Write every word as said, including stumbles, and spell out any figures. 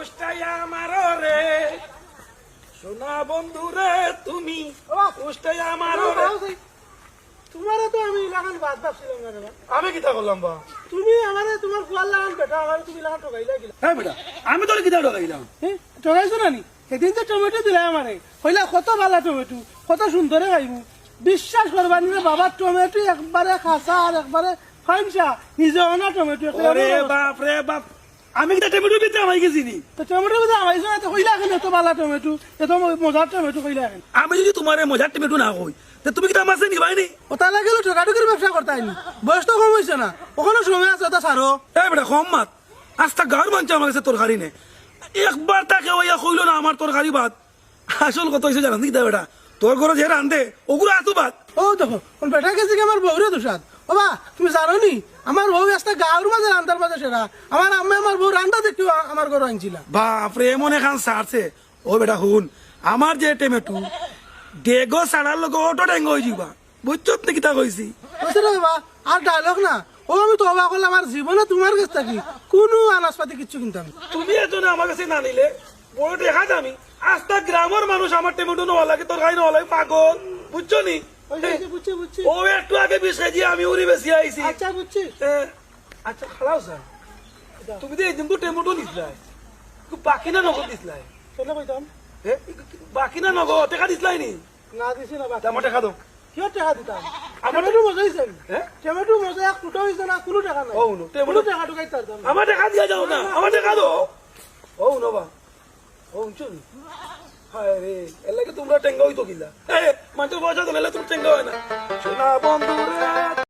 উষ্টাইয়া মারো রে, সোনা বন্ধু রে, তুমি উষ্টাইয়া মারো রে। তুমারে তো আমি ইলাখান বাদ ভাবছিলাম না রে বা। আমি কিতা করলাম বা? তুমি আমারে, তুমার ফুয়ার লাখান বেটা, আমারে তুমি ইলাখান ঠগাইলা কিলা? হ্যাঁ বেটা, আমি তোরে কিতা ঠগাইলাম? হ্যাঁ, ঠগাইছো না নি? সেদিন যে টমেটো দিলা আমারে, কইলা কত ভালা টমেটো, কত সুন্দরে খাইমু। বিশ্বাস করবা নি রে বাবা, টমেটো একবারে কাঁচা আর একবারে ফাইনসা, নিজে অনা টমেটো। ওরে বাপ রে বাপ, আমি কিতা টমেটো বিকতে হামাই গেছি নি? তো টমেটো বিকতে হামাইছো না, তো কইলা কেনে এত ভালা টমেটো, এত ম-, মজার টমেটো কইলা কেনে? আমি যদি তুমারে মজার টমেটো না কই, তে তুমি কিতা আমার কাছে নিবায় নি? ও তাহলে গেলে ঠকাঠকির ব্যবসা করতায় নি। বয়স তো কম অইছে না, অখনো সময় আছে, ওটা ছাড়ো। এ বেটা, কম মাত। আস্তা গাঁওর মানষে আমার কাছে তরকারি নে। একবার তাকে ওইয়া কইলো না আমার তরকারি বাদ। আসল কথা অইছে জানোস নি কিতা বেটা? তোর ঘরো যে রান্ধে, ওগুলো আতো বাদ। ও দেখো, কোন বেটা গেছে কি আমার বউরে দোষাত? ও বা, তুমি জানো নি? আমার বউ আস্তা গাঁওর মাঝে রান্ধার মাঝে সেরা। আমার আম্মা আমার বউ রান্ধা দেখতেও আ-, আমার ঘরো আনছিলা। বাপ রে, এমন এখান সারছে। ও বেটা হুন, আমার যে টমেটো, ডেগো সারার লগে অটো ডেঙ্গো অই যিবা। বুঝছত নি কিতা কইছি? বুঝছো রে বাবা, আর ডায়লগ না। ও আমি তওবা করলাম, আর জীবনে তুমার গেছ থাকি কুনু আনাজপাতি কিচ্ছু কিনতাম না। তুমি এজন্য আমার কাছে না নিলে, বড় টেকা দামি। আস্তা গ্রামর মানুষ আমার টমেটো নেওয়া লাগে, তরকারি নেওয়া লাগে, পাগল। বুঝছো নি? ওই যে, বুঝছি, বুঝছি। ও একটু আগে বিশ কেজি আমি উড়ি বেশি আইছি। আচ্ছা, বুঝছি। এ, আচ্ছা, খালাও স্যার। তুমি তো এই দিন তো টমেটো নিছিলায়। বাকি না নগদ দিছিলায়? কেনে কইতাম? এ, বাকি না নগদ? টেকা দিছিলায় নি? না দিছি না বাকি। তে আমার টেকা দেও। কিয় টেকা দিতাম? আমার টমেটো মজা অইছে। হ্যাঁ? টমেটো মজা, এক ফুটা অইছে না, কুনু টেকা নাই। ও, নো, টমেটো কুনু টেকা টুকাই তার দাম নাই। আমার টেকা দিয়া যাও না, না, না, আমার টেকা দেও। ও, নো বা। ও, হুনছো নি? হায় রে, এর লাগি তুমরা টেঙ্গা অইতো কিলা? এ, মানষর পয়সা তো নিলে তুমি টেঙ্গা অয় না। সোনা বন্ধু রে।